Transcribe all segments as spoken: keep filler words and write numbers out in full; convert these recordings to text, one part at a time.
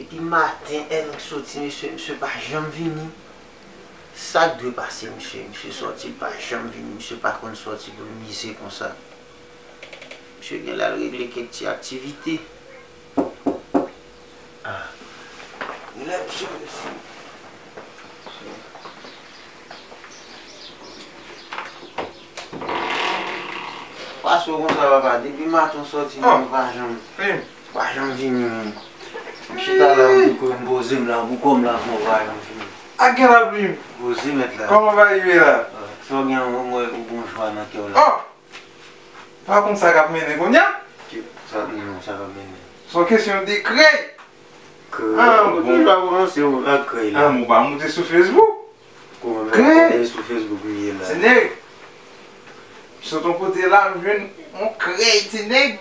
Depi maten, Ernst soti, mesye, misye pa janm vini. Sa k dwe pase, misye? Misye soti, l pa janm vini. Misye pa konn soti pou l mize konsa. Misye gen l al regle kèk ti aktivite. Ah. Lè misye resi. Pase w konsa, papa. Depi maten w soti, oh, ou pa janm, pa janm vini, menm. M chita la, m poze m la, m poze m la, bon, kòm la, bon, pa janm vini. A gen la, Plim. Poze mèt la. Kòman va rive la? Ah, sa w gen, ou, ou, ou gon jwa nan kè w la. Oh! Pa konn sa k ap mennen kounye a? Ki, sa, non, sa k ap mennen. Se yon kesyon de krèy. Krèy? Ah, ou bon. Toujou ap ranse w ak krèy la. Ah, m pa monte sou Facebook. Kòman krèy? Sou Facebook m ye la. Ti nèg. M sot yon kote la, m jwenn yon krèy, ti nèg.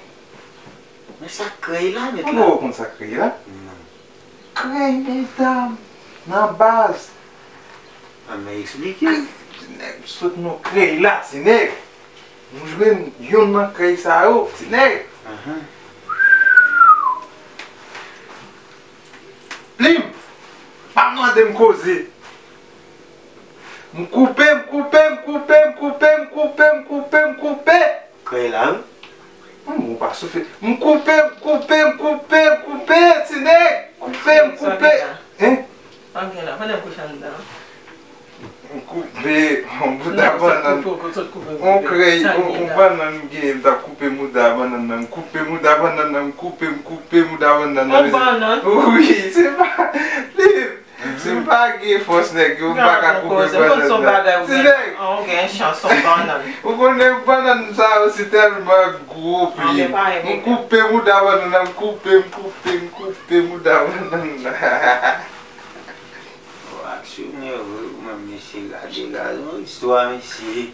Men sa krèy la, mèt la. Ou konn sa krèy la? Non. Krèy medam nan baz. A, men eksplike. Ti nèg, m sot nan krèy la, ti nèg. M jwenn youn nan krèy sa yo, ti nèg. Ahan. Plim, pa mande m koze. M koupe, m koupe, m koupe, m koupe, m koupe, m koupe, m koupe. Krèy la, wi. Mwen, mwen pa soufle. M koupe, m koupe, m koupe, m koupe, ti nèg. Koupe, m koupe. Hein? Ok, la, pandan m kouche anndan. M koupe yon bouda bannann. On krèy, on, on bannann m genyen, m t ap koupe mouda bannann nan. M koupe mouda bannann nan, m koupe, m koupe mouda bannann nan. On bannann? Wi, se pa li. Si m pa gen fòs nèg yo, m pa ka koupe bannann nan. Ti nèg. Ou gen chans, on bannann. Ou konnen bannann sa yo se tèlman gwo, Plim. M koupe mouda bannann nan, m koupe, m koupe, m koupe mouda bannann nan. Ou aksyonè vre, ou menm, mesye, gade, gade yon istwa, mesye.